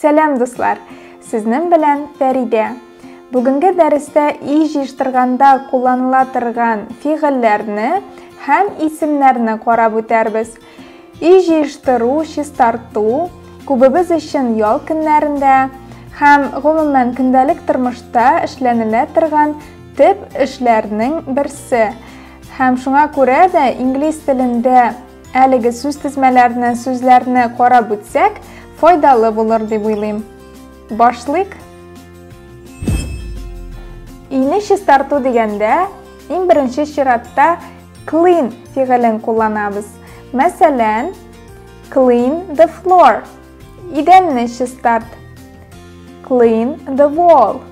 Сәлам, дуслар! Сезнең белән Фәридә. Бүгенге дәрестә өй җыештырганда кулланыла торган фигыльләрне һәм исемнәрне карап үтәрбез. Өй җыештыру, чистарту күбебез өчен ял көннәрендә һәм гомумән көндәлек тормышта эшләнелә торган төп эшләрнең берсе. Һәм шуңа күрә дә инглиз телендә Әлеге сүз тезмәләрне, сүзләрне карап үтсәк, файдалы булыр дип уйлыйм. Башлыйк. Өйне чистарту дигәндә, иң беренче чиратта clean фигылен кулланабыз. Мәсәлән, clean the floor. Идәнне чистарт. Clean the wall.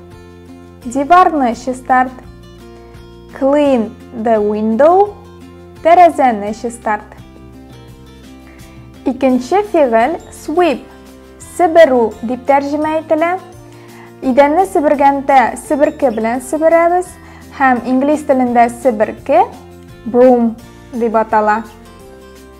Диварны чистарт. Clean the window. Тәрәзәне чистарт. Икенче фигыль sweep, себерү дип тәрҗемә ителә. Идәнне себергәндә себерке белән себерәбез һәм инглиз телендә себерке broom дип атала.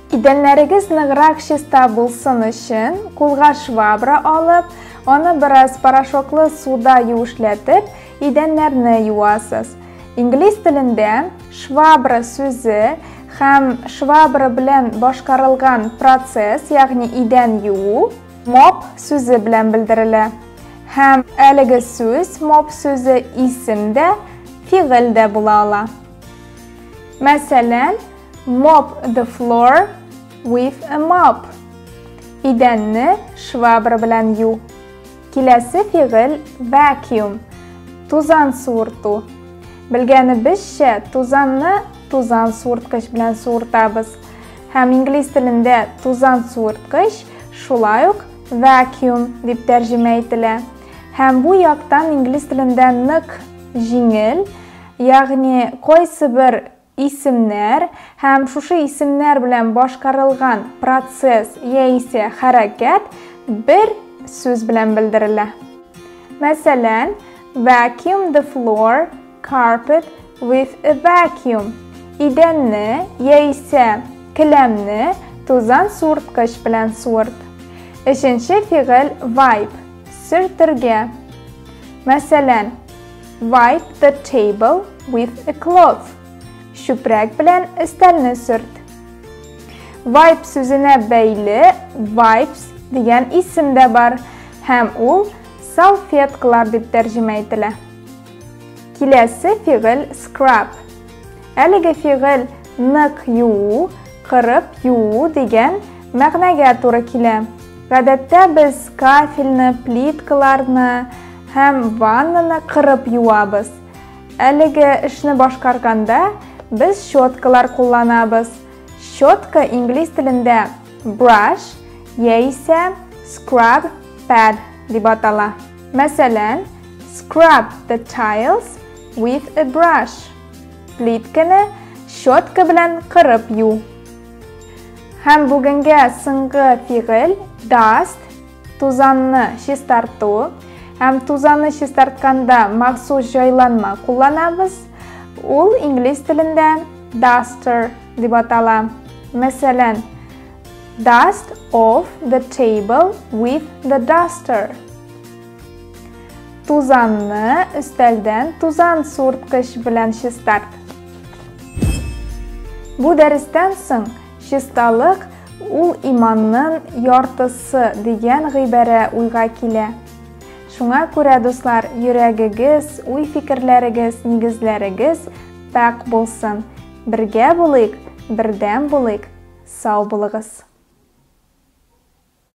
Идәннәрегез ныграк чиста булсын өчен, кулга швабра алып, аны бераз порошоклы суда юешләтеп, идәннәрне юасыз. Инглиз телендә швабра сүзе һәм швабра белән башкарылган процесс, ягъни идән юу, mop сүзе белән белдерелә. Һәм әлеге сүз, mop сүзе исем дә, фигыль дә була ала. Мәсәлән, mop the floor with a mop. Идәнне швабра белән ю. Киләсе фигыль vacuum, тузан суырту. Белгәнебезчә, тузанны тузан суырткыч белән суыртабыз. Һәм инглиз телендә тузан суырткыч шулай ук vacuum дип тәрҗемә ителә. Һәм бу яктан инглиз телендә нык җиңел, ягъни кайсы бер исемнәр һәм шушы исемнәр белән башкарылган процесс яисә хәрәкәт бер сүз белән белдерелә. Мәсәлән, vacuum the floor, carpet with a vacuum. Идәнне яисә келәмне тузан суырткыч белән суырт. Өченче фигыль wipe, сөртергә. Мәсәлән, wipe the table with a cloth. Чүпрәк белән өстәлне сөрт. Wipe сүзенә бәйле wipes дигән исем дә бар һәм ул салфеткалар дип тәрҗемә ителә. Киләсе фигыль scrub. Әлеге фигыль нык юу, кырып юу дигән мәгънәгә туры килә. Гадәттә без кафельне, плиткаларны һәм ваннаны кырып юабыз. Әлеге эшне башкарганда без щеткалар кулланабыз. Щетка инглиз телендә brush яисә scrub pad дип атала. Мәсәлән, scrub the tiles with a brush. Плитканы щетка белән кырып ю. Һәм бүгенгә соңгы фигыль dust, тузанны чистарту. Һәм тузанны чистартканда махсус җайланма кулланабыз. Ул инглиз телендә duster дип атала. Мәсәлән, dust off the table with the duster. Тузанны өстәлдән тузан суырткыч белән чистарт. Бу дәрестән соң чисталык ул иманның яртысы дигән гыйбарә уйга килә. Шуңа күрә, дуслар, йөрәгегез, уй-фикерләрегез, нигезләрегез пакь булсын. Бергә булыйк, бердәм булыйк. Сау булыгыз.